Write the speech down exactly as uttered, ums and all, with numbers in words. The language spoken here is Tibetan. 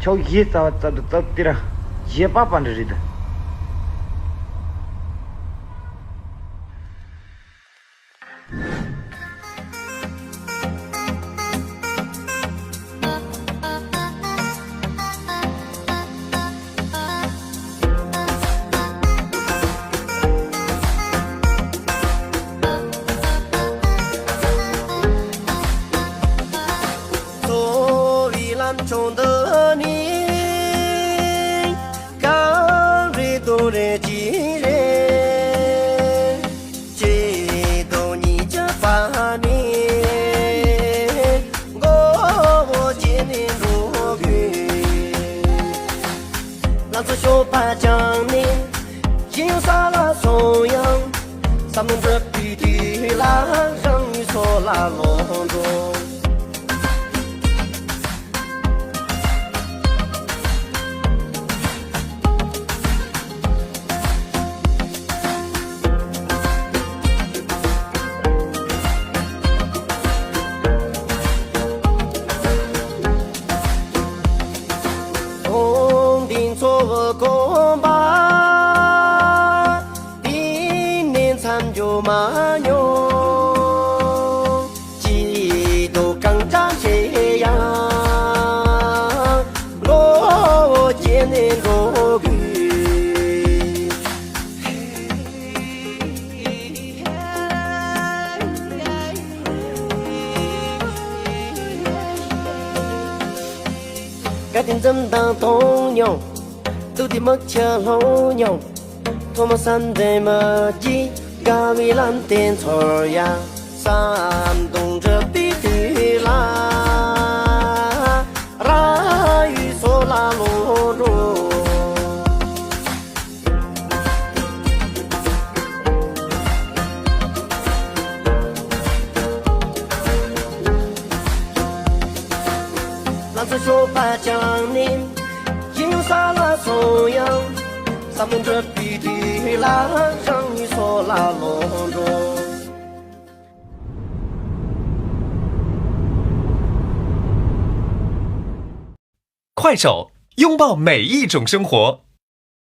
ཕྱོགས་བཞི་རྩ་བ་རྩ་དུ་རྩ་དེ་ར་བཞི་པ་པ་འདྲ་རེད། འཚོ་བའི་ལམ་མཆོག་འདི་ནི། གངས་རི་རྡོ་རི་ཅི་རེད། སྐྱིད་སྡུག་གཉིས་ཀྱི་བར་ནས། མགོ་བོ་དགྱེ་ནས་འགྲོ་དགོས། ལང་ཚོ་སྤྱོད་པ་བཅངས་ནས་ཤེས་ཡོན་ས་ལ་སོང་ཡང་། བསམ་བློ་འགྲུབ་པའི་དུས་ལ་རང་ཉིད་སོ་ལ་ལོག་འགྲོ། ལུང་བསྟན་འཚོ་བའི་གོམ་པ། དེ་ནས་མཚམས་འཇོག་མ་མྱོང་། སྐྱིད་སྡུག་གང་འདྲ་འཕྲད་ཡང་། མགོ་བོ་དགྱེ་ནས་འགྲོ་དགོས། དགའ་དེ་འཛུམ་མདངས་མཐོང་མྱོང་། སྡུག་དེ་མིག་ཆུ་ལྷུང་མྱོང་། ཐོག་མ་བསམ་གཏན་མི་བགྱིད། དགའ་བའི་ལམ་དེ་འཚོལ་ཡ། བསམ་དོན་འགྲུབ་པའི་དུས་ལ། རང་ཡུལ་སོ་ལ་ལོག་འགྲོ། ལང་ཚོ་སྤྱོད་པ་བཅངས་ནས་ཤེས་ཡོན་ས་ལ་སོང་ཡང་། བསམ་བློ་འགྲུབ་པའི་དུས་ལ་རང་ཉིད་སོ་ལ་ལོག་འགྲོ། 快手，拥抱每一种生活。